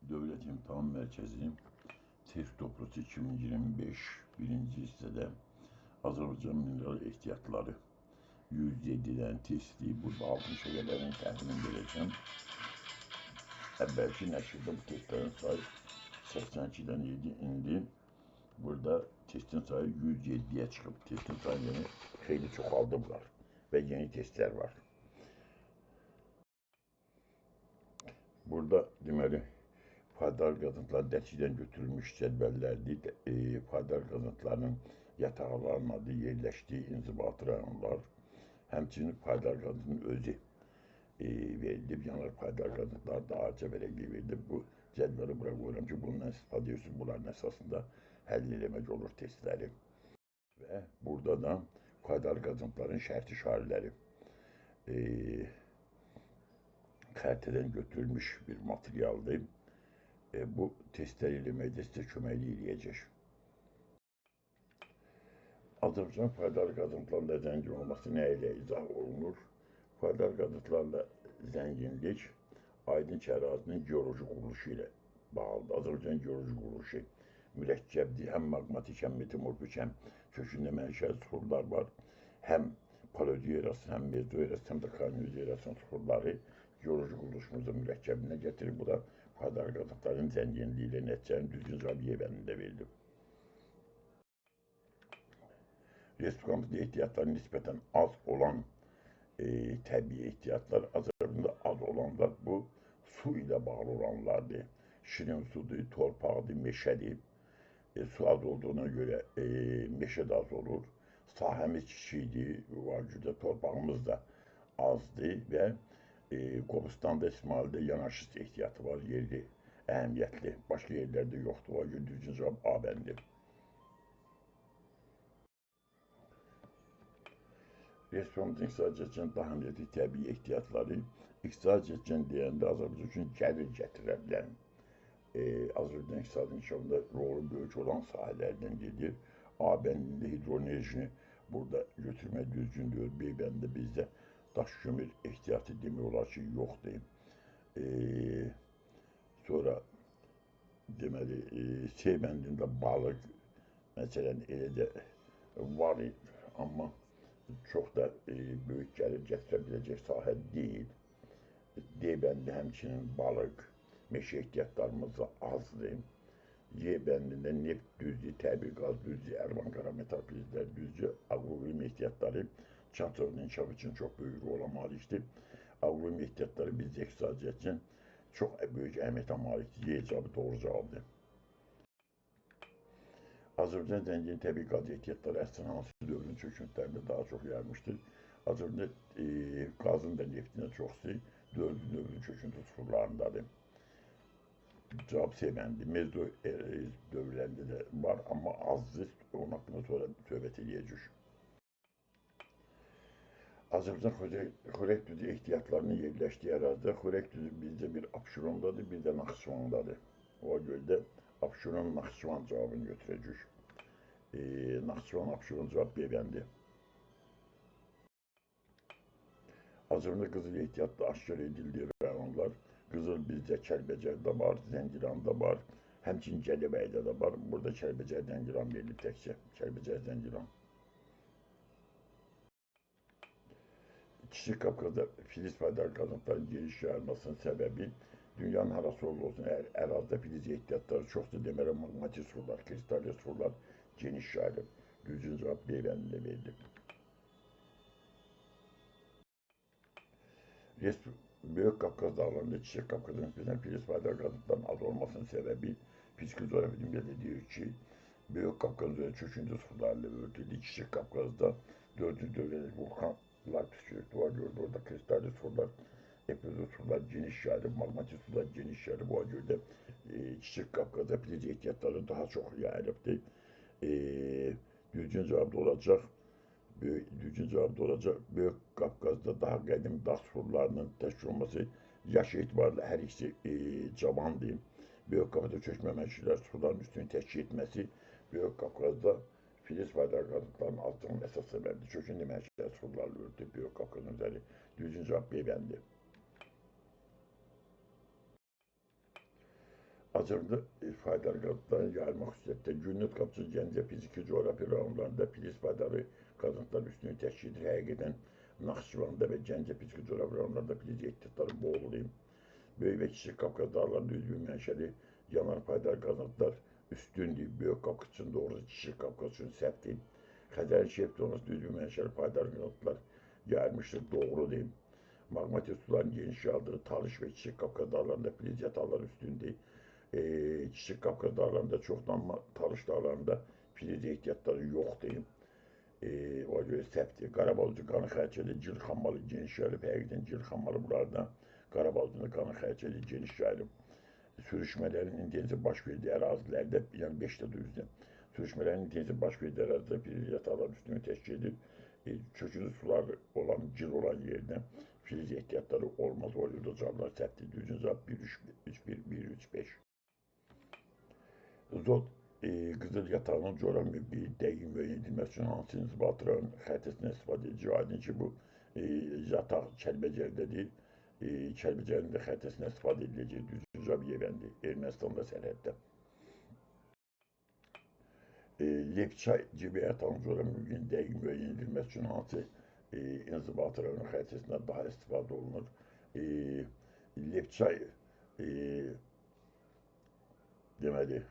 Dövlət İmtahan Mərkəzi Test Toplusu 2025 birinci hissədə Azərbaycan mineral ehtiyatları 107 dənə testi burada altın şəkərlərin təhlilini verəcəm. Əvvəlki nəşrdə bu testlərin sayı 82 dənə idi. İndi burada testin sayı 107-yə çıxıb. Testin sayı yəni xeyli çoxaldıblar və yeni testlər var. Burada deməli faydalı qazıntılar dəstəkdən götürülmüş cədvəllərdir. Faydalı qazıntıların yataqlarının adı, yerləşdiyi inzibati rayonlar, həmçinin faydalı qazıntının özü verilib. Yanar faydalı qazıntılar da ayrıca vərəqli verilib. Bu cədvəli bura qoyuram ki, bundan istifadə edirsiniz. Bunların əsasında həll eləmək olur testləri. Və burada da faydalı qazıntıların şərti şariləri xəritədən götürülmüş bir materialdır. Bu testləri eləməkdə sizə köməklik eləyəcək. Azərbaycan faydalı qazıntılarla zəngin olması nə ilə izah olunur? Faydalı qazıntılarla zənginlik aydın ərazinin geoloji quruluşu ilə bağlıdır. Azərbaycan geoloji quruluşu mürəkkəbdir. Həm maqmatik, həm metamorfik, həm kökündə mənşəli suxurlar var. Həm paleozoerasının, həm mezoerasının, həm də kaynozoerasının suxurları geoloji quruluşumuzu mürəkkəbliyinə gətirir. Bu da faydalı qazıntıların zənginliyi ilə nəticənin düzgün cavab Y bəndində verilib. Respublikamızda ehtiyatlar nisbətən az olan təbii ehtiyatlar, Azərbaycanda az olanlar bu su ilə bağlı olanlardır. Şirin sudur, torpaqdır, meşədir. Su az olduğuna görə meşə də az olur. Sahəmiz kiçikdir, var gücdə torpağımız da azdır və Qobustanda, İsmaildə yanaşıq ehtiyatı var, yerli əhəmiyyətli. Başqa yerlərdə yoxdur. Ona görə düzgün cavab A bəndi. Respublikamızın iqtisadiyyatçının daha əhəmiyyətli təbii ehtiyatları, iqtisadiyyatçının deyəndə Azərbaycan üçün gəlir gətirə bilən, Azərbaycan iqtisadi inkişafında rolu böyük olan sahələrdən gedir. A bəndində hidroenerjini burada götürmək düzgün deyil. B bəndində bizdə daş kömür ehtiyatı demək olar ki, yoxdur. Sonra deməli, C bəndində balıq, məsələn, elə də var, amma çox da böyük gəlir gətirə biləcək sahə deyil. D bəndi həmçinin balıq, meşə ehtiyatlarımız da azdır. Y bəndində neft düzdür, təbii qaz düzdür, ərvan qara metal filizlər düzdür, agroiqlim ehtiyatları Çantorun inkişafı üçün çox böyük rola malikdir. Agroiqlim ehtiyatları bizdə iqtisadiyyat üçün çox böyük əhəmiyyətə malikdir. Y cavabı doğru cavabdır. Azərbaycan zəngin təbii qaz ehtiyatları əslən hansı dövrün çöküntülərində daha çox yayılmışdır? Azərbaycanda qazın da neftin də çoxsu dördüncü dövrün çöküntü suxurlarındadır. Cavab C bəndi. Mezo dövrlərində də var, amma azdır. Onun haqqında sonra söhbət eləyəcək. Azərbaycan xörək düzü ehtiyatlarının yerləşdiyi ərazidə xörək düzü bizdə bir Abşerondadır, bir də Naxçıvandadır. Ona görə də Abşeron, Naxçıvan cavabını götürəcək. Naxçıvan, Abşeron cavab B bəndi. Azərbaycanda qızıl ehtiyatda aşkar edildiyi rayonlar, qızıl bizdə Kəlbəcərdə var, Zəncilanda var, həmçinin Gədəbəydə də var. Burada Kəlbəcər, Zəngilan verilib təkcə. Kəlbəcər, Zəngilan. Kiçik Qafqazda filiz faydalı qazıntıların geniş yayılmasının səbəbi dünyanın harası olursa olsun, əgər ərazidə filiz ehtiyatları çoxdur, deməli maqmatik suxurlar, kristalli suxurlar geniş yayılıb. Düzgün cavab B bəndində verilib. Böyük Qafqaz dağlarında Çiçək Qafqazın nisbətən filiz faydalı qazıntıların az olmasının səbəbi fiziki coğrafi bilimdə deyir ki, Böyük Qafqaz üzərində çöküntü suxurlarıyla örtüldü. Kiçik Qafqazda dördüncü dövrədə vulkanlar püskürtü var, gördü orada kristalli suxurlar, epizod suxurlar geniş yayılıb, maqmatik suxurlar geniş yayılıb. Ona görə də Kiçik Qafqazda filiz ehtiyatları daha çox yayılıbdır. Düzgün cavab da olacaq. Düzgün cavab da olacaq. Böyük Qafqazda daha qədim dağ suxurlarının təşkil olması yaş etibarıyla hər ikisi cavandır. Böyük Qafqazda çökmə mənşəli suxurların üstünü təşkil etməsi Böyük Qafqazda filiz faydalı qazıntıların azlığının əsas səbəbidir. Çöküntü mənşəli suxurlarla örtülüb Böyük Qafqazın üzəri. Düzgün cavab B bəndi. Azərbaycanda faydalı qazıntıların yayılma xüsusiyyətdə Günnüt Qapçı Gəncə fiziki coğrafi rayonlarında filiz faydalı qazıntılar üstünlüyü təşkil edir. Həqiqətən Naxçıvanda və Gəncə fiziki coğrafi rayonlarında filiz ehtiyatları boldur. Böyük və Kiçik Qafqaz dağlarında üzvü mənşəli yanan faydalı qazıntılar üstündür. Böyük Qafqaz üçün doğrusu, Kiçik Qafqaz üçün səhvdir. Xəzərin şerif zonasında üzvü mənşəli faydalı qazıntılar yayılmışdır. Doğrudur. Maqmatik suların geniş yayıldığı Talış və Kiçik Qafqaz dağlarında filiz yataqları üstündür. Kiçik Qafqaz dağlarında çoxdan, amma Talış dağlarında filiz ehtiyatları yoxdur. Ona görə səhvdir. Qarabağ qanı xərçəli, gil xammalı geniş yayılıb. Həqiqətən gil xammalı buralarda Qarabağ qanı xərçəli geniş yayılıb. Sürüşmələrin intensiv baş verdiyi ərazilərdə, yəni 5-də düzdür. Sürüşmələrin intensiv baş verdiyi ərazilərdə filiz yataqları üstünlüyü təşkil edir. Çöküntü suları olan, gil olan yerdə filiz ehtiyatları olmaz. O yerdə cavablar səhvdir. Düzgün cavab 1, 3, 3, 1, 1, 3, 5. Zot qızıl yatağının coğrafi mövqeyi dəqiq müəyyən edilməsi üçün hansı inzibat rayon xəritəsindən istifadə ediləcək? Aydın ki, bu yataq Kəlbəcərdədir. Kəlbəcərin də xəritəsindən istifadə ediləcək. Düzgün cavab Y bəndi. Ermənistanla sərhəddə. Lepçay cibə yatağının coğrafi mövqeyinin dəqiq müəyyən edilməsi üçün hansı inzibat rayonu xəritəsindən daha istifadə olunur? Lepçay deməli,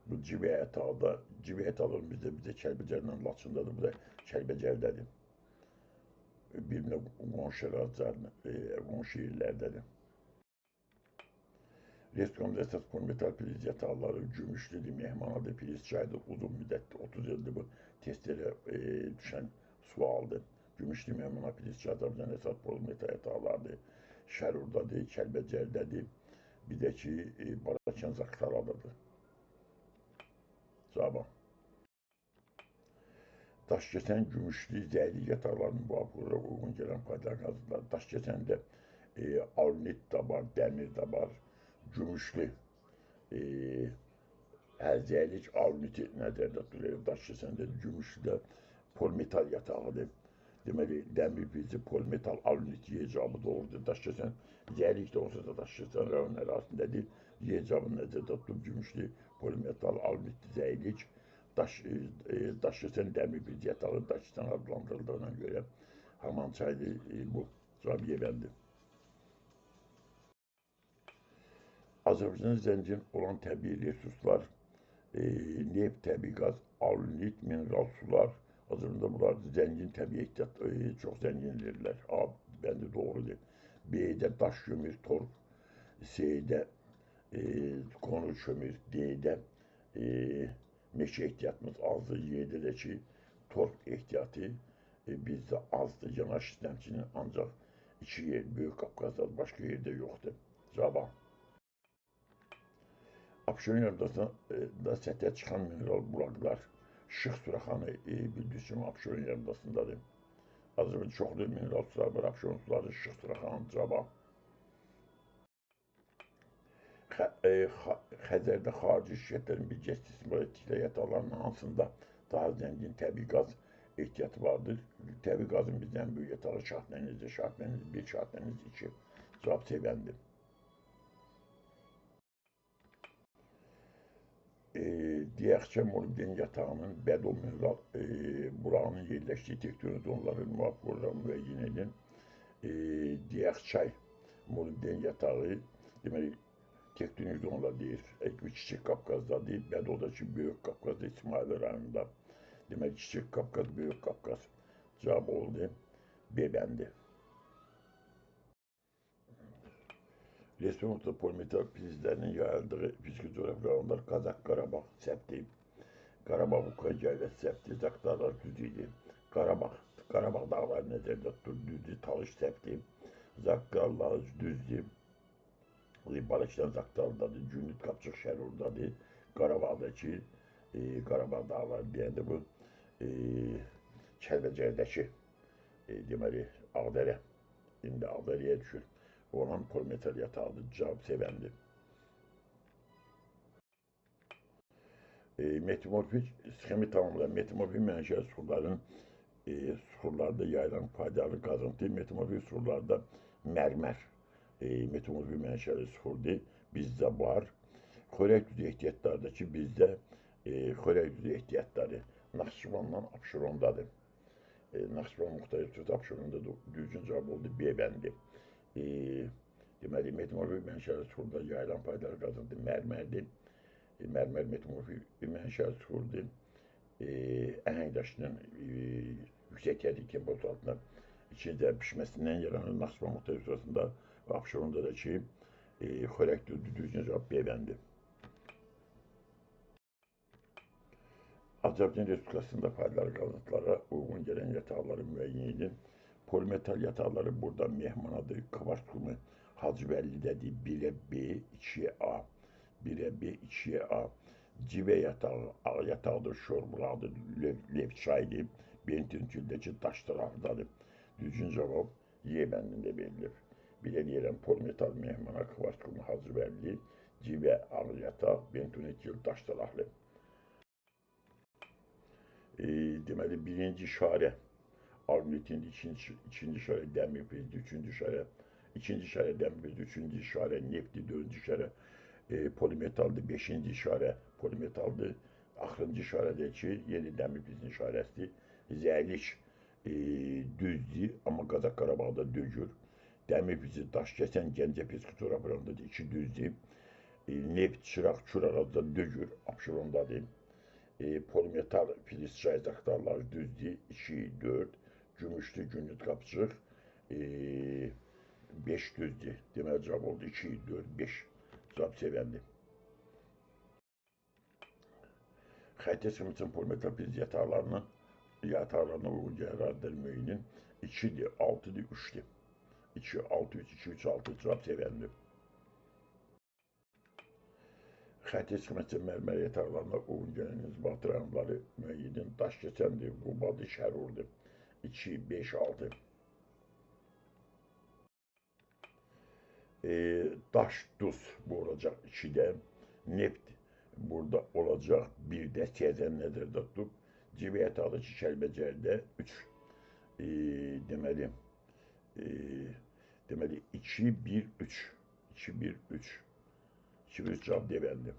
bu cibə yatağında, cibə yatağının bizdə Kəlbəcərlə Laçındadır, bu da Kəlbəcərdədir. Bir-birinə qonşu ərazilərdə, qonşu yerlərdədir. Respublikamızda əsas polimetal filiz yataqları Gümüşlüdür, Mehmanadır, Filiz çayıdır, uzun müddətdir, 30 ildir bu testlərə düşən sualdır. Gümüşlü, Mehmana, Filiz çayı Azərbaycanın əsas polimetal yataqlarıdır. Şərurdadır, Kəlbəcərdədir, bir də ki, Balakən Zaqataladadır. Cavab. Daşkəsən, Gümüşlü, Zəyli yataqlarının müvafiq olaraq uyğun gələn faydalı qazıntılar. Daşkəsəndə alunit də var, dəmir də var. Gümüşlü, Zəylik aluniti nəzərdə tutulur. Daşkəsəndə, Gümüşlüdə polimetal yatağıdır. Deməli, dəmir filizi, polimetal alunit Y cavabı doğrudur. Daşkəsən, Zəylik də olsa da Daşkəsən rayon ərazisindədir. Y cavabını nəzərdə tutub Gümüşlü, polimetal alunit, Zəylik, Daşkəsən dəmir filizi yatağı Daşkəsən adlandırıldığına görə Haman çaydır bu. Cavab Y bəndi. Azərbaycanda zəngin olan təbii resurslar, neft, təbii qaz, alunit, mineral sular, Azərbaycanda bunlar zəngin təbii ehtiyat, çox zəngindirlər. A bəndi doğrudur. B-də daş kömür, torf, C-də konur kömür, D-də meşə ehtiyatımız azdır. Y-də də ki, torf ehtiyatı bizdə azdır. Yanaş sistemçinin ancaq iki yer, Böyük Qafqazda, başqa yerdə yoxdur. Cavab. Abşeron yarımadasında səthə çıxan mineral bulaqlar. Şıx Suraxanı bildiyiniz kimi Abşeron yarımadasındadır. Azərbaycanda çoxlu mineral sular var. Abşeron suları, Şıx Suraxanı, cavab. Xəzərdə xarici şirkətlərin birgə istismar etdikləri yataqlarının hansında daha zəngin təbii qaz ehtiyatı vardır? Təbii qazın bizdən ən böyük yatağı Şahdənizdir. Şahdəniz 1, Şahdəniz 2. Cavab C bəndi. Diyəxçə molibden yatağının Bədo mineral bulağının yerləşdiyi tektonik zonları müvafiq olaraq müəyyən edin. Diyəxçay molibden yatağı, deməli, tektonik zonlar deyir. Kiçik Qafqazdadır, Bədodakı Böyük Qafqazda, İsmail rayonunda. Deməli, Kiçik Qafqaz, Böyük Qafqaz. Cavab oldu. B bəndi. Respublikamızda polimetal filizlərinin yayıldığı fiziki coğrafi rayonlar Qazax, Qarabağ səhvdir. Qarabağ Buka yaylası səhvdir, Zaqatala düz idi. Qarabağ, Qarabağ dağları nəzərdə tutur, düzdür, Talış səhvdir. Zaqatala düzdür. Balakən Zaqataladadır, Gündüz Qapçıq Şərurdadır. Qarabağdakı Qarabağ dağları deyəndə bu Kəlbəcərdəki deməli Ağdərə, indi Ağdərəyə düşür. Olan polimetal yatağıdır, cavab C bəndi. Metamorfik sxemi tamamlayan metamorfik mənşəli suxurların suxurlarda yayılan faydalı qazıntı, metamorfik suxurlarda mərmər, metamorfik mənşəli suxurdur, bizdə var. Xörək duzu ehtiyatlardakı bizdə xörək duzu ehtiyatları Naxçıvandan Abşerondadır. Naxçıvan Muxtar Respublikası Abşeronda düzgün cavab oldu B bəndi. Deməli, metamorfik mənşəli suxurda yayılan faydalı qazıntı mərmərdir. Mərmər metamorfik mənşəli suxurdur. Əhəng daşının yüksək təzyiq temperatur altında ikinci pişməsindən yaranır Naxçıvan Muxtar Respublikasında və Abşeronda da ki, xörək duzu düzgün cavab B bəndi. Azərbaycan Respublikasında faydalı qazıntılara uyğun gələn yataqları müəyyən edin. Polimetal yataqları burada Mehmanadır, Kvars qumu Hacıbəllidədir, 1-ə B, 2-yə A, 1-ə B, 2-yə A. Civə yatağı, ağ yataqdır, şorbulaqdır, lev çaydır, Bentinküldəki daş tarafındadır. Düzgün cavab Y bəndində verilib. Bir də deyirəm, polimetal Mehmana, Kvars qumu Hacıbəlli, civə, ağ yataq, Bentinkül daş taraflı. Deməli, birinci işarə alümitin, ikinci işarə dəmir pizdi, üçüncü işarə, ikinci işarə dəmir pizdi, üçüncü işarə neftdir, dördüncü işarə polimetaldır, beşinci işarə polimetaldır, axırıncı işarədir ki, yeni dəmir pizdinin işarəsidir. Zərlik düzdür, amma Qazaq Qarabağda dögür. Dəmir pizdi Daşkəsən, Gəncə Piski Turabrandadır, iki düzdür. Neft, Çıraq, Kür Arazda dögür, Abşerondadır. Polimetal filiz çay zaqtarlar düzdür, 2, 4, gümüşlü günlük qapçıq, 5 düzdür. Deməli, cavab oldu 2, 4, 5. Cavab sevəndir. Xəritə üçün polimetal filiz yataqlarına uyğun gələn radikal müeyinin 2-dir, 6-dır, 3-dür. 2, 6, 3, 2, 3, 6. Cavab sevəndir. Xəritə çıxması mərmər yataqlarına uyğun gələn inzibat rayonları müəyyən Daşkəsəndir, Qubadır, Şərurdur. 2, 5, 6. Daş, duz bu olacaq 2-də. Neft burada olacaq 1-də. Sezən nəzərdə tutub. Civə yataqdakı Kəlbəcərdə 3. Deməli 2, 1, 3. 2, 1, 3. 2, 3 cavab deməlidir.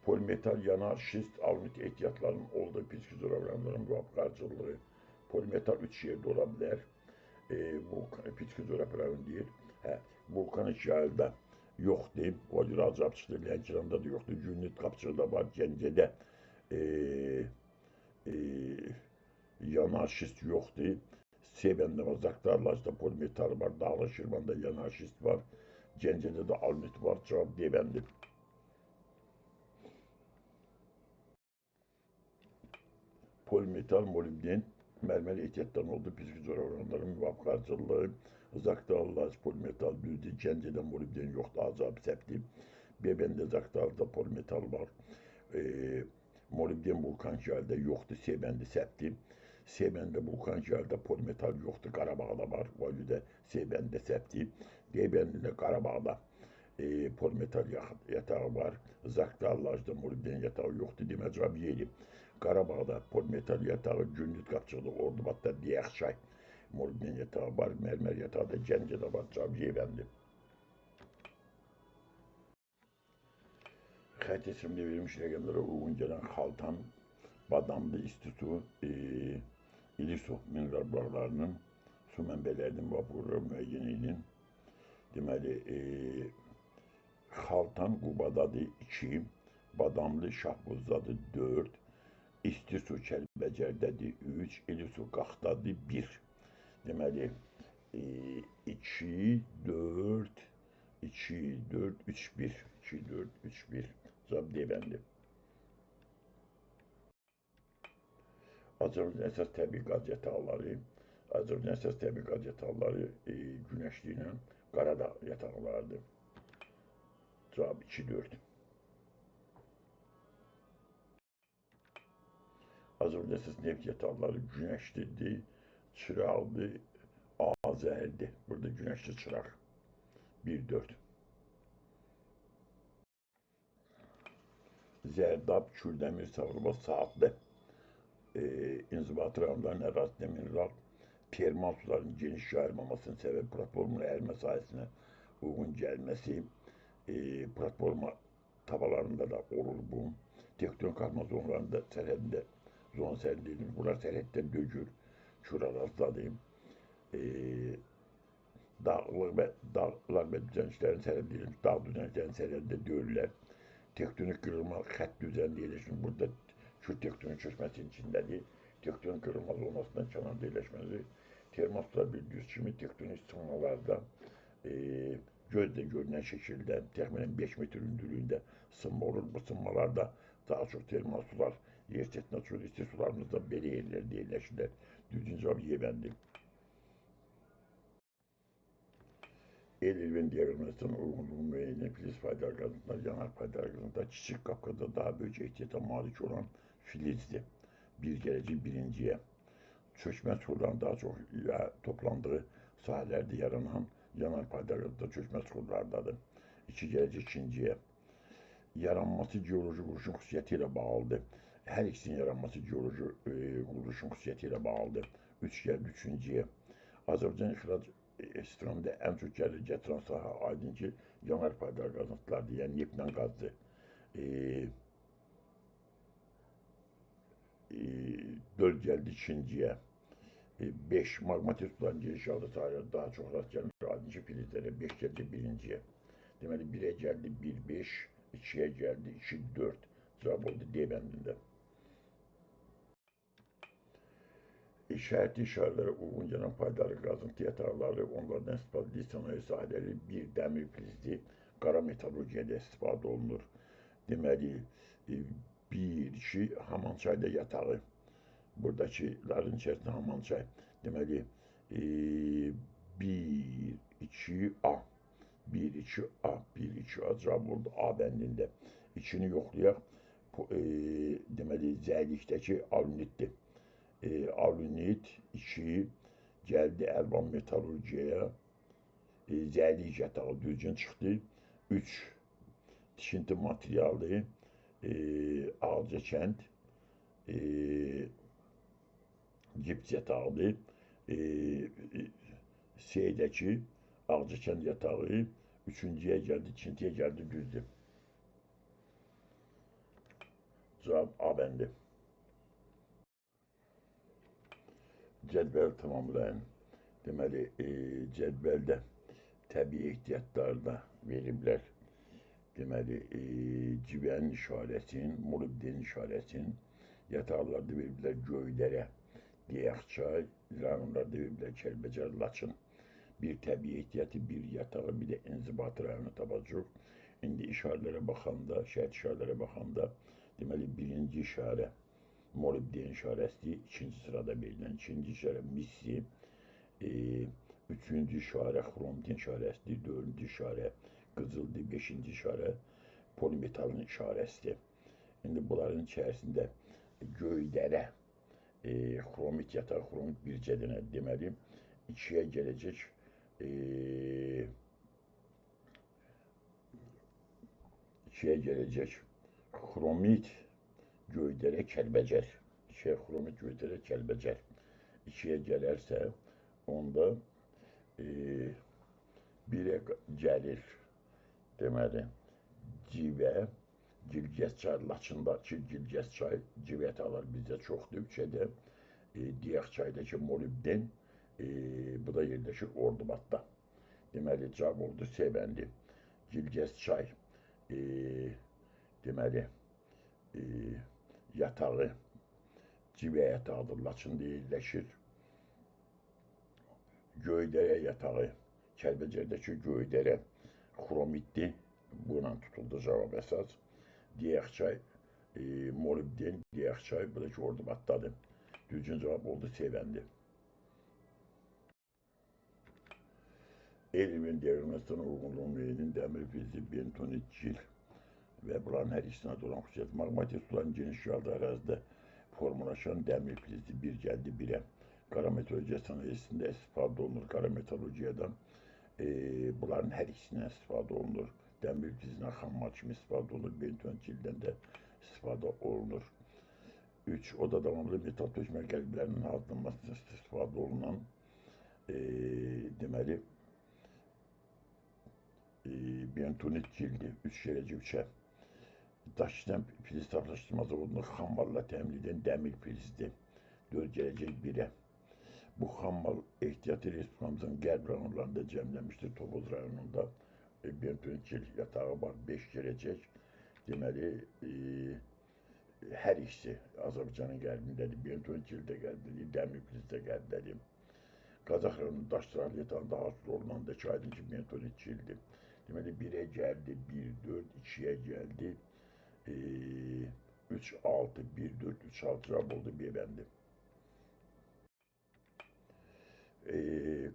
Polimetal yanar, şist, almit ehtiyatlarının olduğu pis coğrafyaların müvafiq. Polimetal 3 yerdə ola bilər. Pis coğrafyaların deyir. Vulkanik yayılda yoxdur. O görə cavab çıxdı. Lənkəranda da yoxdur. Günlük Qapçıqda var. Gəncədə yanar şist yoxdur. Seybəndə var, Zaqtarlacda polimetal var, Dağlı Şirvanda yanar şist var, Gəncədə də almit var, cavab D bəndi. Polimetal, molibden, mərmər ehtiyatdan oldu, pis coğrafyaların müvafiq ardıcıllığı, Zaqtarlac, polimetal düzdür, Gəncədə molibden yoxdur, acab səhvdir. B bəndə Zaqtarda polimetal var, molibden vulkanik yayılda yoxdur, C bəndi səhvdir. C bəndə vulkanik yayılda polimetal yoxdur, Qarabağda var, o görə C bəndə səhvdir. D bəndində Qarabağda polimetal yatağı var, Zaqtarlacda molibden yatağı yoxdur, demək cavab yeri. Qarabağda polimetal yatağı Gündüz Qapçıqda, Ordubadda, Diyəxçay molibden yatağı var, mərmər yatağı da Gəncədə var, cavab Y bəndi. Xəritə simdə verilmiş rəqəmlərə uyğun gələn xaltan, badamlı, isti su, İli su mineral bulaqlarının su mənbələrinin müvafiq müəyyən edin. Deməli, xaltan Qubadadır 2, badamlı Şahbuzdadır 4, isti su Kəlbəcərdədir 3, İli su Qaxdadır 1. Deməli, 2, 4, 2, 4, 3, 1, 2, 4, 3, 1. Cavab D bəndi. Azərbaycan əsas təbii qaz yataqları, Azərbaycan əsas təbii qaz yataqları Günəşli ilə Qaradağ yataqlarıdır. Cavab 2, 4. Azərbaycan əsas neft yataqları Günəşlidir, Çıraqdır, Azərdir. Burada Günəşli Çıraq. 1, 4. Zərdab, Kürdəmir, Savraba, Saatlı. İnzibatı rayonlarının ərazisində mineral termal suların geniş yayılmamasının səbəbi platformun ərimə sahəsinə uyğun gəlməsi, platforma tavalarında da olur bu. Tektonik kalkma zonlarında sərhədində, zona sərhədində, bunlar sərhəddən dökür, Kür Arazdadır. Dağlıq və dağlar və düzənliklərin sərhədi, dağ düzənliklərinin sərhədində döyürlər. Tektonik qırılma xətt düzənliyi yerləşir. Burada Kür tektonik çökməsinin içindədir. Tektonik qırılma zonasından kənarda yerləşməsi. Termal sular bildiyiniz kimi tektonik sınmalarda gözlə görünən şəkildə təxminən 5 metr hündürlüyündə sınma olur. Bu sınmalarda daha çox termal sular yer səthinə çıxır. İsti sularımız da belə yerlərdə yerləşirlər. Düzgün cavab Y bəndi. Elvin diyaqramından uyğunluğu müəyyən edən filiz faydalı qazıntılar, yanar faydalı qazıntılar, Kiçik Qafqazda daha böyük ehtiyata malik olan filizdir. Bir gələcək birinciyə. Çökmə çuxurların daha çox toplandığı sahələrdə yaranan yanar faydalı qazıntılar çökmə çuxurlardadır. İki gələcək ikinciyə. Yaranması geoloji quruluşun xüsusiyyəti ilə bağlıdır. Hər ikisinin yaranması geoloji quruluşun xüsusiyyəti ilə bağlıdır. Üç gəldi üçüncüyə. Azərbaycan ixrac istiqamında ən çox gəlir gətirən sahə aydın ki, yanar faydalı qazıntılardır, yəni neftlə qazdır. 4 gəldi ikinciyə. 5 maqmatik suların geniş yağlı sahələrdə daha çox rast gəlinir, aydın ki, filizlərə. 5 gəldi birinciyə. Deməli, 1-ə gəldi 1, 5, 2-yə gəldi 2, 4. Cavab oldu D bəndində. Şərti işarələrə uyğun gələn faydalı qazıntı yataqları, onlardan istifadə edilir sənaye sahələri, bir dəmir filizli qara metallurgiyada istifadə olunur. Deməli, 1, 2, Hamançayda yatağı. Buradakıların içərisində Hamançay. Deməli, 1, 2, A. 1, 2, A. 1, 2, A cavab oldu A bəndində. 2-ni yoxlayaq. Deməli, zəylikdəki alünitdir. Alünit 2 gəldi Əlvan metallurgiyaya, zəylik yatağı düzgün çıxdı. 3 tikinti materialı, Ağcakənd, gips yatağıdır. C-dəki Ağcakənd yatağı 3-cüyə gəldi, tikintiyə gəldi, düzdür. Cavab A bəndi. Cədvəli tamamlayın. Deməli, cədvəldə təbii ehtiyatlarda veriblər. Deməli, civənin işarəsinin, molibdenin işarəsinin yataqlarda veriblər Göydərə, Deyəxçay, rayonlarda veriblər Kəlbəcər, Laçın. Bir təbii ehtiyatı, bir yatağı, bir də inzibatı rayonu tapacaq. İndi işarələrə baxanda, şərt işarələrə baxanda, deməli, birinci işarə molibden işarəsidir, ikinci sırada verilən ikinci işarə missi, üçüncü işarə xromitin işarəsidir, dördüncü işarə qızıldır, beşinci işarə polimetalın işarəsidir. İndi bunların içərisində Göydərə, xromit yatağı, xromit bircə dənə, deməli, ikiyə gələcək ikiyə gələcək xromit Göydərə, Kəlbəcər. İkiyə xromit, Göydərə, Kəlbəcər. İkiyə gələrsə, onda birə gəlir, deməli, civə, Gilgəzçay, Laçındakı Gilgəzçay, civə yataqları bizdə çoxdur. Üçə də Deyəxçaydakı molibden, bu da yerləşir Ordubadda. Deməli, cavab oldu C bəndi. Gilgəzçay, deməli, yatağı, civə yatağıdır, Laçında yerləşir. Göydərə yatağı, Kəlbəcərdəki Göydərə xromitdir, buna tutuldu cavab əsas. Deyəxçay, molibden, Deyəxçay, bu da ki Ordubaddadır. Düzgün cavab oldu C bəndi. Elvin diyaqramından uyğunluğu müəyyən dəmir filizli, bentonit, gil və bunların hər ikisinə də olan xüsusiyyət. Maqmatik suların geniş yağlı ərazidə formalaşan dəmir filizli bir gəldi birə. Qara metallurgiya sənayesində istifadə olunur. Qara metallurgiyadan bunların hər ikisindən istifadə olunur. Dəmir filizindən xammal kimi istifadə olunur. Bentonit gildən də istifadə olunur. 3. O da davamlı metal tökmə qəlblərinin hazırlanmasında istifadə olunan deməli Bentonit cildi 3 gələcək 3-ə. Daşkəsən filiz saflaşdırma zavodunda xammalla təmin edən dəmir filizdir. 4 gələcək 1-ə. Bu xammal ehtiyatı respublikamızın qərb rayonlarında cəmlənmişdir. Tovuz rayonunda bentonit cil yatağı var. 5 gələcək. Deməli, hər ikisi Azərbaycanın qərbindədir. Bentonit cil də qərbdədir, dəmir filiz də qərbdədir. Qazax rayonunun Daşçıraqlı yatağında hasıl olunan da ki, aydın ki, bentonit cildir. Deməli, 1-ə gəldi, 1, 4, 2-yə gəldi, 3, 6, 1, 4, 3, 6 cavab oldu B bəndi.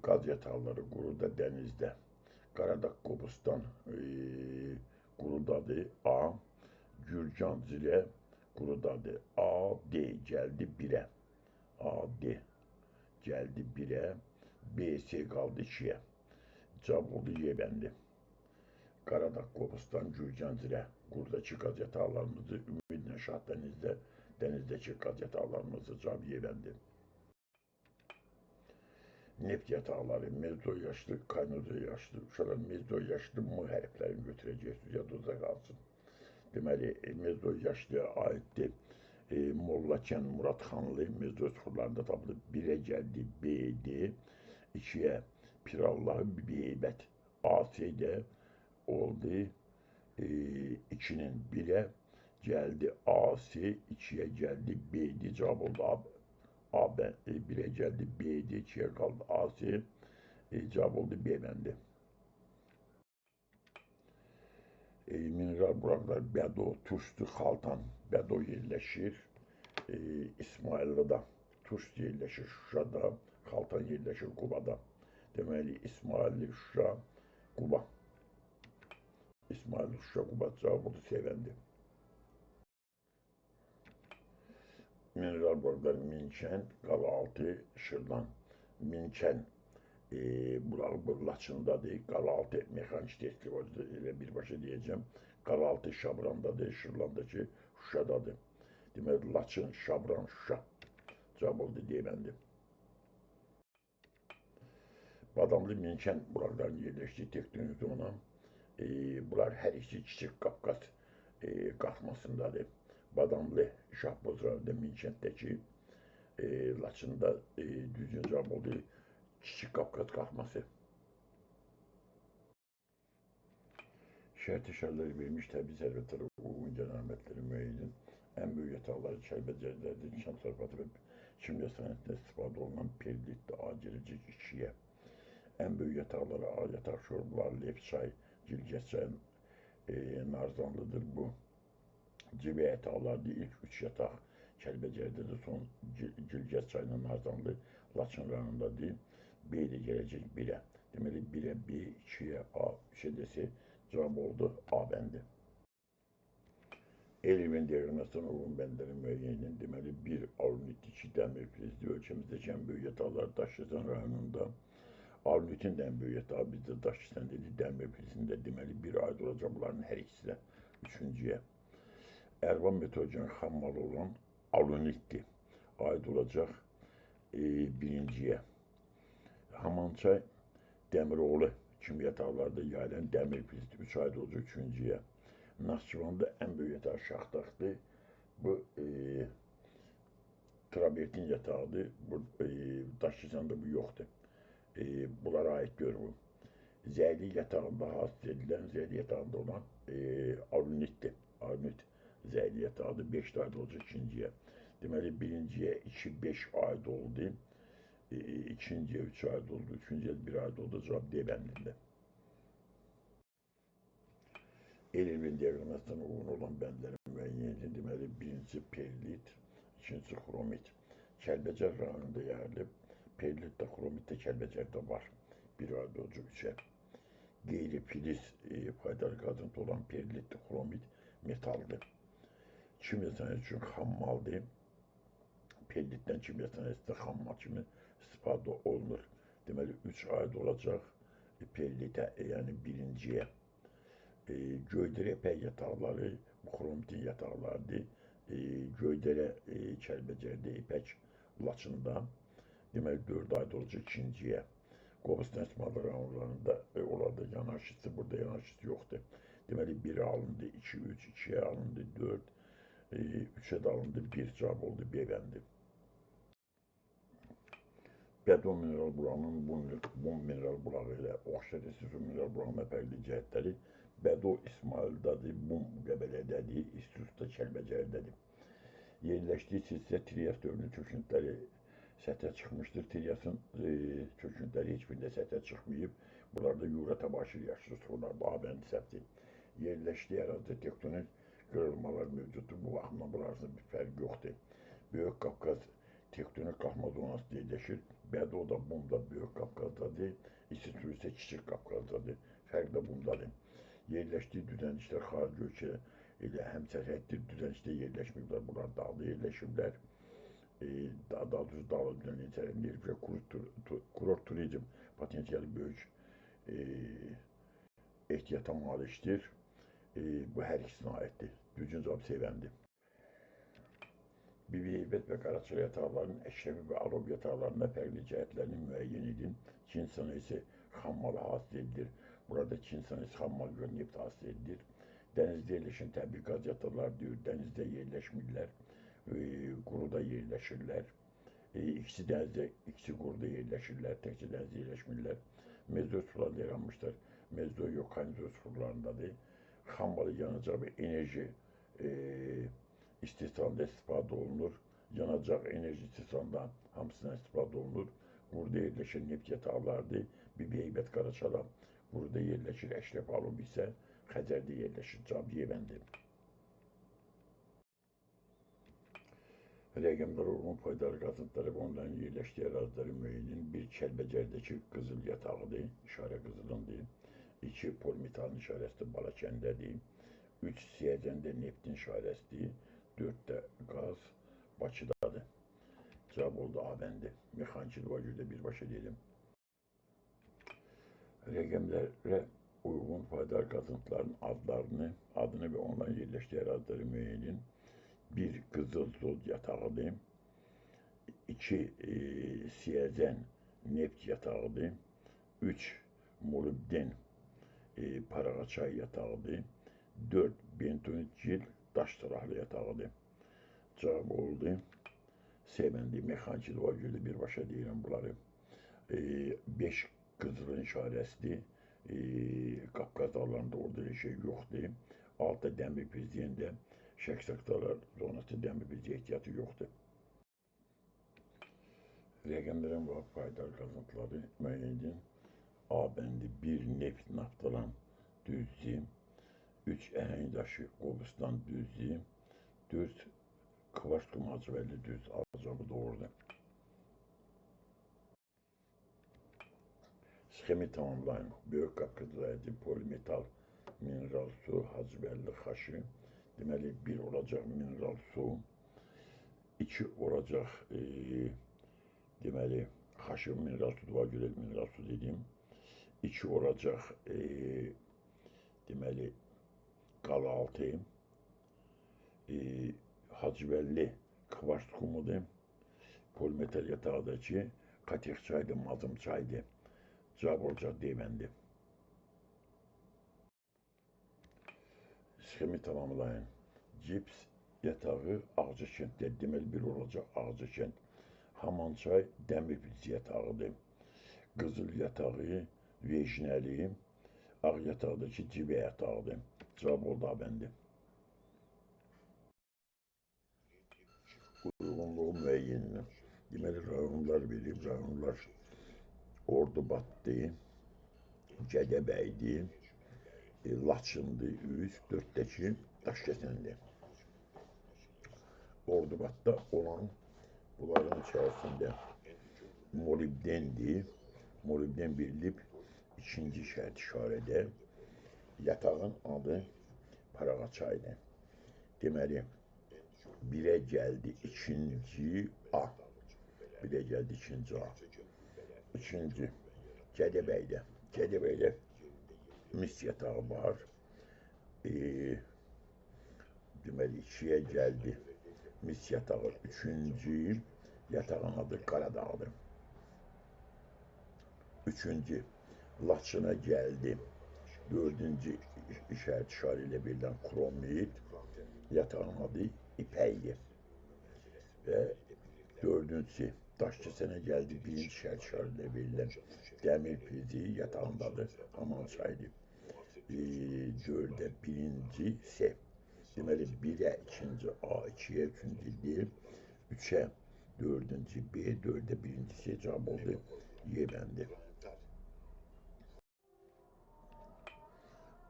Qaz yataqları quruda, dənizdə. Qaradağ, Qobustan qurudadır, A. Gürcan, Zirə qurudadır, A, D gəldi 1-ə. A, D gəldi 1-ə, B, C qaldı 2-yə. Cavab oldu Y bəndi. Qaradağ, Qobustan, Gürcan, Zirə qurudakı qaz yataqlarımızı, ümidlə Şah dənizdə, dənizdəki qaz yataqlarımızı cavab Y bəndi. Neft yataqları, mezo yaşlı, kaynozo yaşlı, uşaqlar mezo yaşlı M hərflərini götürəcəksiniz, yadınızda qalsın. Deməli, mezo yaşlıya aiddir. Mollakən Muradxanlı mezo çuxurlarında tapılıb. 1-ə gəldi B, D, 2-yə Pirallahı Biheybət, A, C də oldu. 2-nin 1-ə gəldi A, C, 2-yə gəldi B, D, cavab oldu A. A, B, 1-ə gəldi B, D, 2-yə qaldı A, C, cavab oldu B bəndi. Mineral bulaqlar Bədo, Tuşlu, Xaltan. Bədo yerləşir İsmayıllıda, Tuşlu yerləşir Şuşada, Xaltan yerləşir Qubada. Deməli, İsmayıllı, Şuşa, Quba. İsmayıllı, Şuşa, Quba cavab oldu C bəndi. Mineral bulaqlar Minkənd, Qalaaltı, Şırdan. Minkənd bulağı bu Laçındadır, Qalaaltı mexanik testli var, elə birbaşa deyəcəm. Qalaaltı Şabrandadır, Şırlandakı Şuşadadır. Deməli, Laçın, Şabran, Şuşa. Cavab oldu D bəndi. Badamlı Minkənd bulaqlarının yerləşdiyi tektonik zona. Bunlar hər ikisi Kiçik Qafqaz qalxmasındadır. Badamlı Şahboz rayonunda Minkənddəki Laçında düzgün cavab oldu Kiçik Qafqaz qalxması. Şərti şərtləri verilmiş təbii sərvətlərə uyğun gələn əməlləri müəyyən edin. Ən böyük yataqları Kəlbəcərdədir, kənd təsərrüfatı və kimya sənayesində istifadə olunan perlitdir, A gələcək 2-yə. Ən böyük yataqları A yataq şorbuları, Lefçay, Gilgəçay, Narzanlıdır bu. Civə yataqlardır, ilk 3 yataq Kəlbəcərdədir, son Gilgəçayla Narzanlı Laçın rayonundadır. B də gələcək 1-ə. Deməli, 1-ə B, 2-yə A, 3-ə də C cavab oldu A bəndi. Elvin diaqrammasına uyğun bəndləri müəyyən edin. Deməli, 1 alunit, 2 dəmir filizli ölkəmizdəki ən böyük yataqlar Daşkəsən rayonunda. Alunitin də ən böyük yatağı bizdə Daşkəsəndədir, dəmir filizində. Deməli, 1 aid olacaq bunların hər ikisi də 3-cüyə. Ərvan metogen xammalı olan alunitdir. Aid olacaq 1-ciyə. Hamançay Dəmiroğlu kimi yataqlarda yayılan dəmir filizli 3 aid olacaq 3-cüyə. Naxçıvanda ən böyük yataq Şaxdaqdır. Bu travertin yatağıdır. Bu Daşkəsəndə bu yoxdur. Bunlara aid deyil bu. Zəyli yatağında hasil edilən, zəyli yatağında olan alunitdir. Alunit zəyli yatağıdır. 5 aid olacaq 2-ciyə. Deməli, 1-ciyə 2, 5 aid oldu. 2-ciyə 3 aid oldu. 3-cüyə 1 aid oldu. Cavab D bəndində. Elvin diaqrammasına uyğun olan bəndləri müəyyən edin. Deməli, 1-ci perlit, 2-ci xromit. Kəlbəcər rayonunda yayılıb. Perlit də, xromit də Kəlbəcərdə var. 1 aid olacaq 3-ə. Qeyri-filiz faydalı qazıntı olan perlit, xromit metaldır. Kimya sənayesi üçün xammaldır. Perlitdən kimya sənayesində xammal kimi istifadə olunur. Deməli, 3 aid olacaq perlitə, yəni 1-ciyə. Göydərə ipək yataqları, xromitin yataqlarıdır. Göydərə Kəlbəcərdə, ipək Laçında. Deməli, 4 aid olacaq 2-ciyə. Qobustan İsmayıl rayonlarında onlarda yanaşısı, burada yanaşısı yoxdur. Deməli, 1 alındı, 2, 3, 2-yə alındı, 4, 3-ə də alındı, 1 cavab oldu, B bəndi. Bədo mineral bulağının bum mineral bulağı ilə oxşar İstisu mineral bulağının fərqli cəhətləri Bədo İsmayıldadır, Bum Qəbələdədir, İstisu da Kəlbəcərdədir. Yerləşdiyi silsilə Trias dövrünün çöküntüləri səthə çıxmışdır. Triasın çöküntüləri heç birində səthə çıxmayıb. Bunlarda Yura təbaşir yaşlı suxurlar, A bəndi səhvdir. Yerləşdiyi ərazidə tektonik qırılmalar mövcuddur. Bu baxımdan bunlar arasında bir fərq yoxdur. Böyük Qafqaz tektonik qalxma zonası yerləşir. Bədo da Bum da Böyük Qafqazdadır. İstisu isə Kiçik Qafqazdadır. Fərq də bundadır. Yerləşdiyi düzənliklər xarici ölkə ilə həmsərhəddir. Düzənlikdə yerləşməyiblər. Bunlar dağda yerləşiblər. Daha doğrusu dağlı düzənliyin sərhədində yerləşiblər. Kurort turizm potensialı böyük ehtiyata malikdir. Bu hər ikisinə aiddir. Düzgün cavab C bəndi. Bibiheybət və Qaraçay yataqlarının Əşrəfi və Alov yataqlarında fərqli cəhətlərini müəyyən edin. Çin sənayesi xammalı hasil edilir. Burada Çin sənayesi xammal görə neft hasil edilir. Dənizdə yerləşən təbii qaz yataqları deyir, dənizdə yerləşmirlər, quruda yerləşirlər. İkisi dənizdə, ikisi quruda yerləşirlər, təkcə dənizdə yerləşmirlər. Mezoy sularda yaranmışlar. Mezoy yox, kanizoy sularındadır. Xammalı yanacaq və enerji istehsalında istifadə olunur. Yanacaq enerji istehsalında hamısından istifadə olunur. Quruda yerləşən neft yataqlarıdır. Bibiheybət Qaraçala quruda yerləşir. Əşrəf Alov isə Xəzərdə yerləşir. Cavab Y bəndi. Rəqəmlər uyğun faydalı qazıntıları və onların yerləşdiyi əraziləri müəyyən edin. 1 Kəlbəcərdəki qızıl yatağıdır, işarə qızılındır. 2 Polimetalın işarəsidir, Balakəndədir. 3 Siyəzəndə neftin işarəsidir. 4 də qaz Bakıdadır. Cavab oldu A bəndi. Mexaniki görə də birbaşa dedim. Rəqəmlərə uyğun faydalı qazıntıların adını və onların yerləşdiyi əraziləri müəyyən edin. 1 qızıl zod yatağıdır. 2 Siyəzən neft yatağıdır. 3 molibden Parağaçay yatağıdır. 4 bentonit gil daş silahlı yatağıdır. Cavab oldu. C bəndi. Mexaniki görə də birbaşa deyirəm bunları. 5 qızılın işarəsidir. Qafqaz dağlarında orada elə şey yoxdur. 6 dəmir prezidentdə Şəksək dağlar zonası dəmir bizi ehtiyatı yoxdur. Rəqəmlərin var faydalı qazıntıları müəyyən edin. A bəndi 1 neft naftalan düzlü, 3 əhəng daşı Qobustan düzlü, 4 kvars qumu Hacıbəyli düz. A cavabı doğrudur. Sxemi tamamlayın. Böyük Qafqaz vilayəti polimetal mineral su, Hacıbəyli xaşı. Deməli, 1 olacaq mineral su, 2 olacaq deməli, xaşı mineral su, dua görə mineral su dedim. 2 olacaq deməli, Qalaltı, Hacıbəlli kvars qumudur, polimetal yatağındakı Katixçaydır, Mazımçaydır. Cavab olacaq D bəndi. Sxemi tamamlayın. Cips yatağı Ağcakənddə, deməli 1 olacaq Ağcakənd. Hamançay dəmir bilçi yatağıdır. Qızıl yatağı Vejnəli, Ağ yatağındakı Cibə yatağıdır. Cavab oldu A bəndi. Uyğunluğu müəyyən edin. Deməli, rayonlar verib, rayonlar Ordubatdır, Gədəbəydir, Laçındır, 3, 4-dəki Daşkəsəndir. Ordubatda olan bunların içərisində molibdendir. Molibden verilib ikinci şərt işarədə. Yatağın adı Parağaçaydır. Deməli, 1-ə gəldi ikinci A. 1-ə gəldi ikinci A. Üçüncü, Gədəbəydə. Gədəbəydə mis yatağı var. Deməli, 2-yə gəldi mis yatağı. Üçüncü yatağın adı Qaradağdır. Üçüncü, Laçına gəldi. Dördüncü işaret işarə ilə verilən kromit, yatağın adı İpəkli. Və dördüncüsü, Daşkəsənə gəldi. Birinci işaret işarə ilə verilən dəmir prizi, yatağın adı Hamançaydı. Dördə birinci S. Deməli, 1-ə ikinci A, 2-yə üçüncü D, 3-ə dördüncü B, 4-ə birinci C cavab oldu. Y bəndi.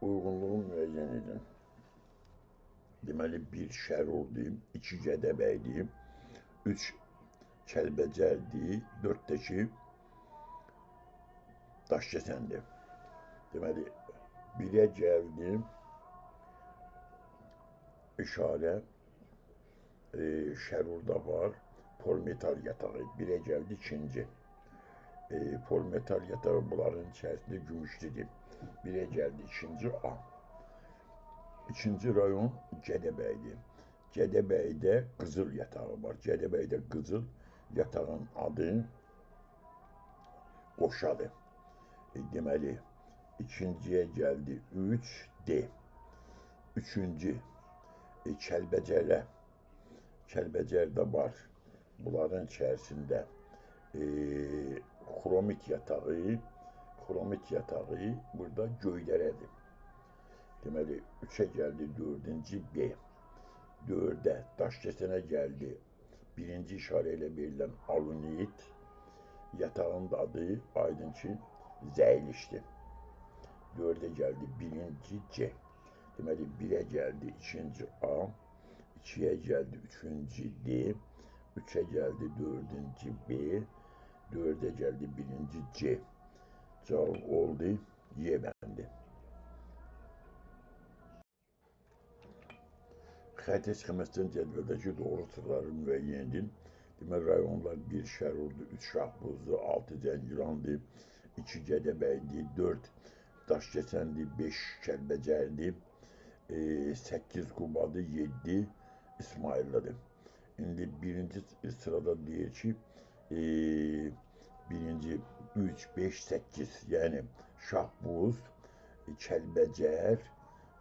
Uyğunluğu müəyyən edin. Deməli, 1 Şərurdur, 2 Gədəbəydir, 3 Kəlbəcərdir, 4-dəki Daşkəsəndir. Deməli, 1-ə gəldim, işarə Şərurda var, polmetal yatağı. 1-ə gəldi ikinci. Polmetal yatağı bunların içərisində gümüşlüdür. 1-ə gəldi ikinci A. İkinci rayon Gədəbəydir. Gədəbəydə qızıl yatağı var. Gədəbəydə qızıl yatağın adı Qoşadır. Deməli, ikinciyə gəldi 3D. Üçüncü Kəlbəcərə. Kəlbəcərdə var. Bunların içərisində xromit yatağı, xromit yatağı burada Göydərədir. Deməli, 3-ə gəldi 4-cü B. 4-ə Daşkəsənə gəldi. Birinci işarə ilə verilən alunit, yatağın da adı aydın ki, Zəylişdir. 4-ə gəldi 1-ci C. Deməli, 1-ə gəldi 2-ci A, 2-yə gəldi 3-cü D, 3-ə gəldi 4-cü B, 4-ə gəldi 1-ci C. Cavab oldu Y bəndi. Xəritə sxeməsindən cədvəldəki doğru sıraları müəyyən edin. Deməli, rayonlar 1 Şərurdur, 3 Şahbuzdur, 6 Zəngilandır, 2 Gədəbəydir, 4 Daşkəsəndir, 5 Kəlbəcərdir, 8 Qubadır, 7 İsmayıllıdır. İndi birinci sırada deyir ki, birinci 3, 5, 8, yəni Şahbuz, Kəlbəcər,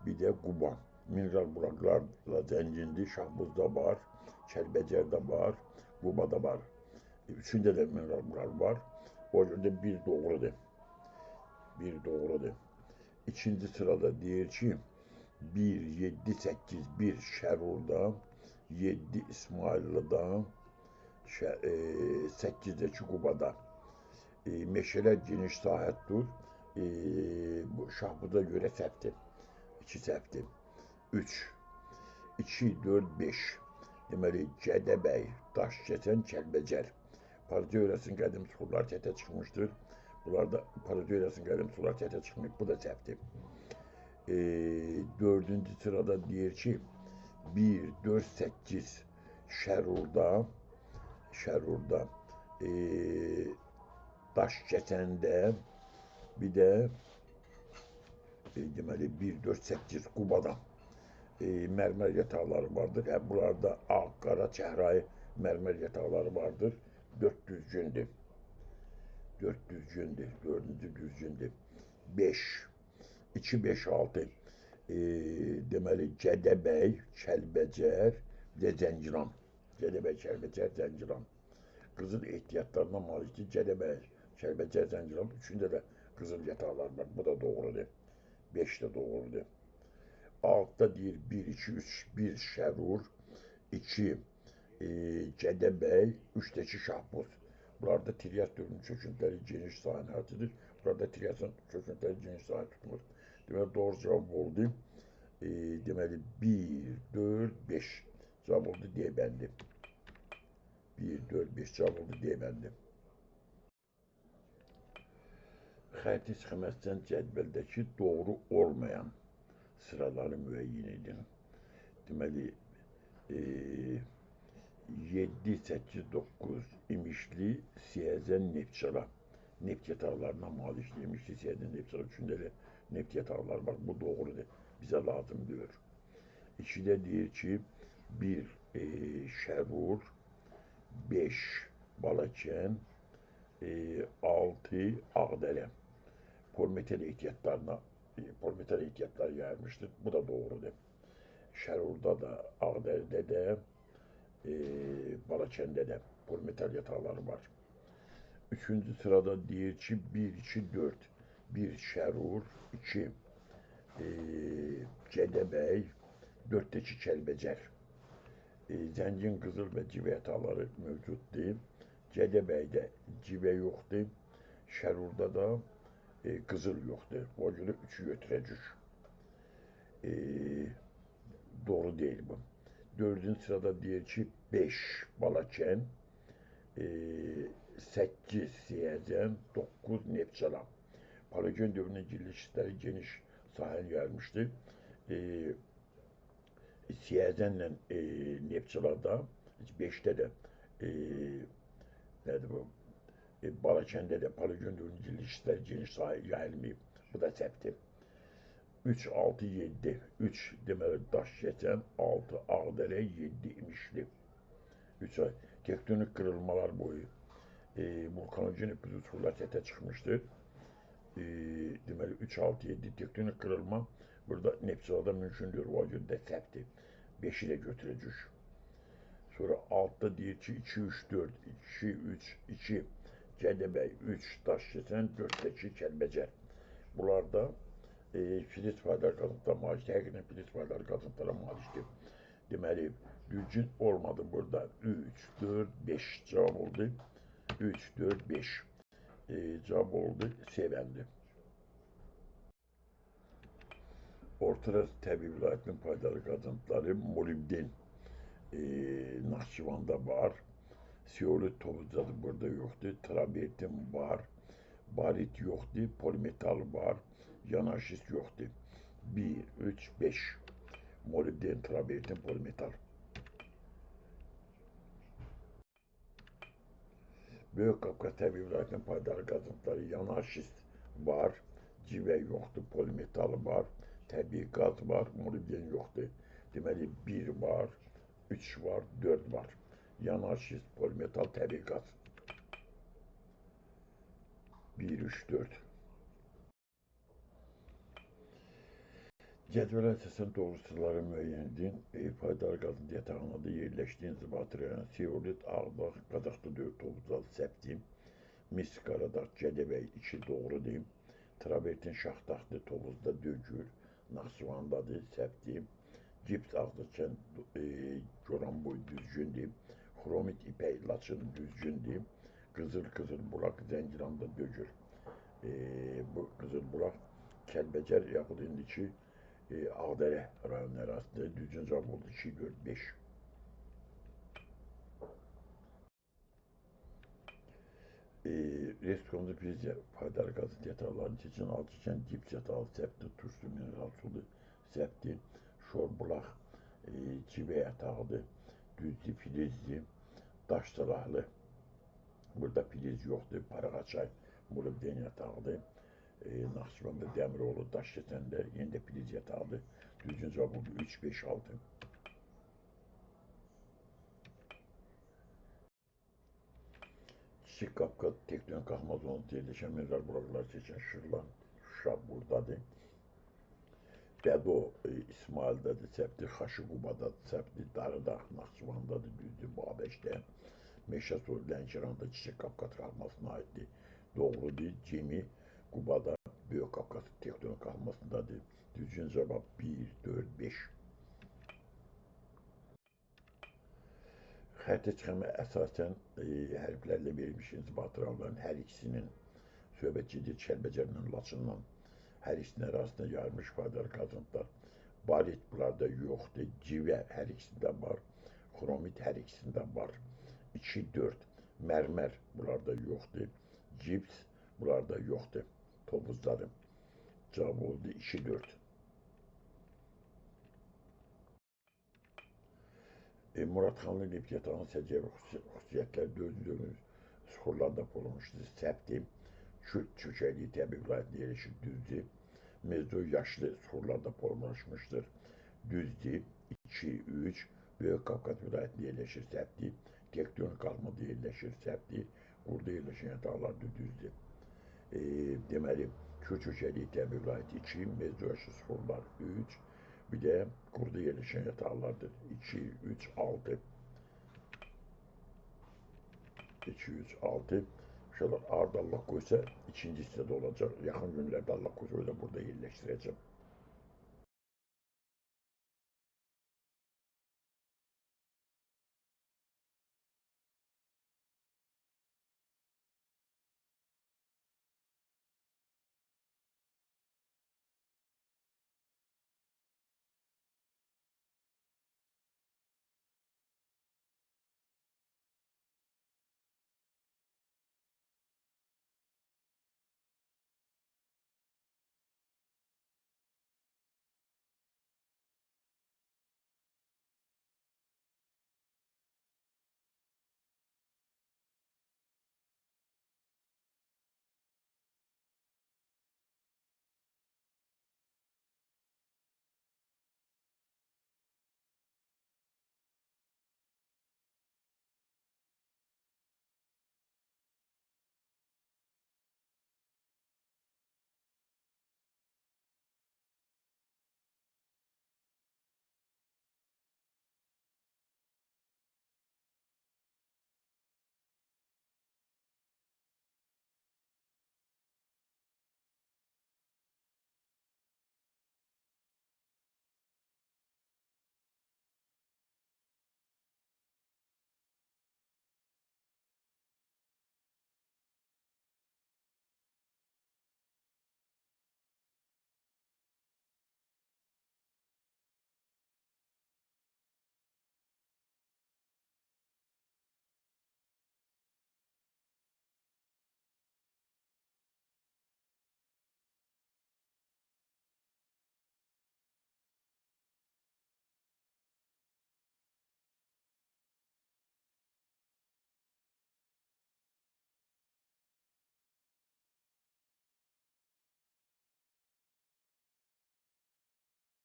bir də Quba. Mineral bulaqlarla zəngindir. Şahbuzda var, Kəlbəcərdə var, Qubada var. Üçündə də mineral bulaq var. O görə də bir doğrudur. Bir doğrudur. İkinci sırada deyir ki, 1, 7, 8, 1 Şərurda, 7 İsmayıllıda, 8-dəki Qubada. Meşələr geniş sahədir. Bu Şahbuza görə səhvdir. 2 səhvdir. 3, 2, 4, 5. Deməli, Gədəbəy, Daşkəsən, Kəlbəcər. Parateoriyasının qədim suxurlar çətə çıxmışdır. Bunlarda parateoriyasının qədim suxurlar çətə çıxmayıb. Bu da səhvdir. Dördüncü sırada deyir ki, 1, 4, 8 Şərurda, Şərurda, Daşkəsəndə, bir də deməli 1, 4, 8 Qubada mərmər yataqları vardır. Bunlarda ağ, qara, çəhrayı mərmər yataqları vardır. 4 düzgündür. 4 düzgündür. 4-cü düzgündür. 5, 2, 5, 6. Deməli, Gədəbəy, Kəlbəcər, bir də Zəngilan. Gədəbəy, Kəlbəcər, Zəngilan. Qızıl ehtiyatlarına malikdir. Gədəbəy, Kəlbəcər, Zəngilan. Üçündə də qızıl yataqlar var. Bu da doğrudur. 5 də doğrudur. Altta deyir 1, 2, 3, 1 Şərur, 2 Gədəbəy, 3-dəki Şahbuz. Bunlarda Trias dövrünün çöküntüləri geniş sahəni əhatədir. Burada Triasın çöküntüləri geniş sahə tutmur. Deməli, doğru cavab oldu. Deməli, 1, 4, 5 cavab oldu D bəndi. 1, 4, 5 cavab oldu D bəndi. Xəritə sxeməsindən cədvəldəki doğru olmayan sıraları müəyyən edin. Deməli, 7, 8, 9 İmişli, Siyəzən, Neftçala. Neft yataqlarına malikdir. İmişli, Siyəzən, Neftçala. Üçündə də neft yataqları var. Bu doğrudur. Bizə lazım deyir. 2-də deyir ki, 1 Şərur, 5 Balakən, 6 Ağdərə. Polimetal ehtiyatlarına, polimetal ehtiyatları yayılmışdır. Bu da doğrudur. Şərurda da, Ağdərədə də, Balakəndə də polimetal yataqları var. Üçüncü sırada deyir ki, 1, 2, 4. 1 Şərur, 2 Gədəbəy, 4-dəki Kəlbəcər. Zəngin qızıl və civə yataqları mövcuddur. Gədəbəydə civə yoxdur. Şərurda da qızıl yoxdur. O görə 3-ü götürəcək. Doğru deyil bu. Dördüncü sırada deyir ki, 5 Balakən, 8 Siyəzən, 9 Neftçala. Paleogen dövrünün gilli şistləri geniş sahəni yayılmışdı. Siyəzənlə Neftçalada, 5-də də nədir bu? Balakəndə də paleogen dövrünün gilli şistləri geniş sahəyə yayılmayıb. Bu da səhvdir. 3, 6, 7. 3 deməli Daşkəsən, 6 Ağdərə, 7 İmişli. 3 ay. Tektonik kırılmalar boyu vulkanogenik uçurlar sətə çıxmışdır. Deməli 3, 6, 7 tektonik kırılma burada Neftçalada mümkündür. O görə də səhvdir. 5-i də götürəcək. Sonra altda deyir ki 2, 3, 4, 2, 3, 2 Gədəbəy, 3 Daşkəsən, 4-dəki Kəlbəcər. Bunlarda filiz faydalı qazıntılara malikdir. Həqiqətən filiz faydalı qazıntılara malikdir. Deməli, düzgün olmadı burada. 3, 4, 5 cavab oldu. 3, 4, 5 cavab oldu. Sevendi. Orta Təbii vilayətinin faydalı qazıntıları molibden Naxçıvanda var. Seolit Tovuzcadı burada yoxdur. Travertin var. Barit yoxdur. Polimetal var. Yanaşist yoxdur. 1, 3, 5. Molibden, travertin, polimetal. Böyük Qafqaz Təbii vilayətinin faydalı qazıntıları yanaşist var. Civə yoxdur. Polimetal var. Təbii qaz var. Molibden yoxdur. Deməli 1 var, 3 var, 4 var. Yanaşist, polimetal, təbii qaz. 1, 3, 4. Cədvələ əsasən doğru sıraları müəyyən edin. Faydalı qazıntı yatağında da yerləşdiyi inzibatı rayonu, Seolit, Ağdağ, Qazaxlı 4, Tovuzal, Səbti, Mis, Qaradağ, Gədəbəy 2 doğrudur. Travertin Şaxtaxlı, Tovuzda Dögür, Naxçıvandadır, Səbti, Cips, Ağdağ, Goranboy düzgündür. Xromit, İpək, Laçın düzgündür. Qızıl, Qızılbulaq, Zəngilanda Dögür. Bu Qızılbulaq Kəlbəcər yaxud indiki Ağdərə rayonun ərazisində düzgün cavab oldu 2, 4, 5. Respublikamızda filiz faydalı qazıntı yataqlarını seçin, Alçıkən, cips yatağı, səbti, turşu, mineral sulu, səbti, şorbulaq, civə yatağıdır, düzdü, filizli, daş salahlı. Burada filiz yoxdur, Parağaçay, molibden yatağıdır. Naxçıvanda Dəmiroğlu, Daşkəsəndə yenə də filiz yatağıdır. Düzgün cavab oldu 3, 5, 6. Kiçik Qafqaz tektonik qalxma zonasında yerləşən mineral bulaqları seçən Şırlan, Şuşa buradadır. Bədo İsmail'dədir, səhvdir, Xaşıqubadadır, səhvdir, Darıdağ Naxçıvandadır, düzdür, Babəşdə, Meşəsor, Lənkəranda Kiçik Qafqaz qalxmasına aiddir. Doğrudur, Cemi Qubada Böyük Qafqaz tektonik qalxmasındadır. Düzgün cavab 1, 4, 5. Xəritə çıxarma əsasən hərflərlə verilmiş inzibatı rayonların hər ikisinin söhbət gedir Kəlbəcərlə, Laçınla hər ikisinin ərazisində yayılmış faydalı qazıntılar. Barit bunlarda yoxdur, civə hər ikisində var, xromit hər ikisində var. 2, 4 mərmər bunlarda yoxdur, cips bunlarda yoxdur, Tovuzdadır. Cavab oldu 2, 4. Muradxanlı neft yatağının səciyyəvi xüsusiyyətləri 4-cü dövrün süxurlarında formalaşmışdır. Səbti, Kürd çökəkliyi təbii vilayətində yerləşir, düzdür. Mezdo yaşlı süxurlarda formalaşmışdır. Düzdür. 2, 3, Böyük Qafqaz vilayətində yerləşir, səhvdir. Tektonik qalxmada yerləşir, səhvdir. Qurda yerləşən yataqlardır, düzdür. Deməli, Kür-Türkiyəli təbii vilayəti 2, mezoaşısforlar 3, bir də qurda yerləşən yataqlardır. 2, 3, 6. 2, 3, 6. İnşallah arda Allah qoysa ikinci hissədə olacaq. Yaxın günlərdə Allah qoysa öyle burada yerləşdirəcəm.